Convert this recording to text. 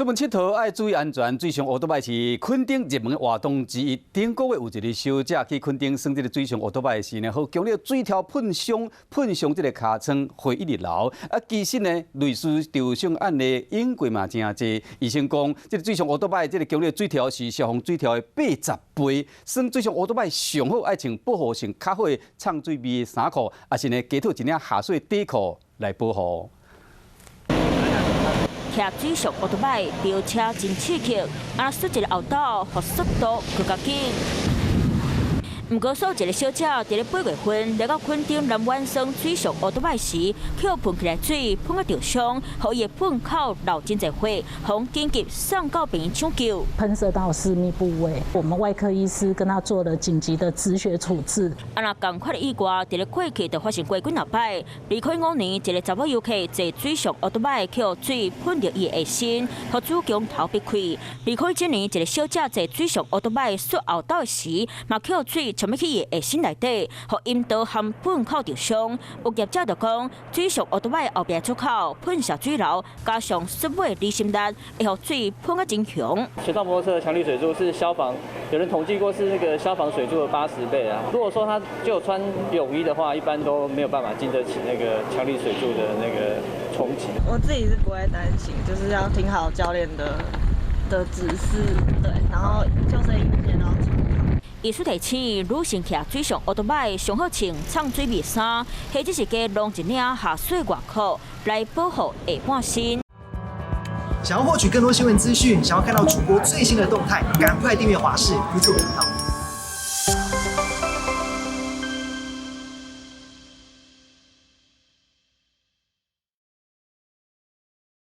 門𨑨迌愛注意安全，水上烏托擺是墾丁熱門的活動之一。頂個月有一个小姐去墾丁耍這个水上烏托擺時呢，予強力水柱噴傷，噴傷這个尻川，血一直流。啊，其實呢，類似受傷案例應過嘛誠濟。醫生講，這个水上烏托擺這个強力水柱是消防水柱的80倍。耍水上烏托擺上好愛穿保護性較好的藏水味的衫褲，抑是呢加套一領下水底褲來保護。騎水上烏托擺飆車真刺激，啊，摔一个後斗，予速度閣較緊。毋過，有一个小姐佇咧8月份來到墾丁南灣耍水上烏托擺時，予噴起來水噴甲著傷，予伊的噴口流真濟血，予緊急送到病院搶救。噴射到私密部位，我們外科醫師跟他做了緊急的止血處置。啊，若仝款的意外，佇咧過去就發生過幾若擺。2005年，一个查某遊客坐水上烏托擺，予水噴著伊的下身，予子宮頭擘開。2019年，一个小姐坐水上烏托擺摔後斗時，嘛予水衝入去伊下身內底，予陰道含噴口著傷。有業者就講，水上烏托擺後壁出口噴射水流，加上摔尾離心力，會予水噴甲真強。水上摩托車的強力水柱是消防，有人統計過是那個消防水柱的80倍啊。如果說他就穿泳衣的話，一般都沒有辦法經得起那個強力水柱的那個衝擊。我自己是不會擔心，就是要聽好教練的指示，對，然後救生衣那些都要穿好。醫師提醒，女性騎水上烏托擺上好穿藏水味衫，或者是加挵一領下水外褲來保護下半身。想要獲取更多新聞資訊，想要看到主播最新的動態，趕快訂閱華視 YouTube 頻道。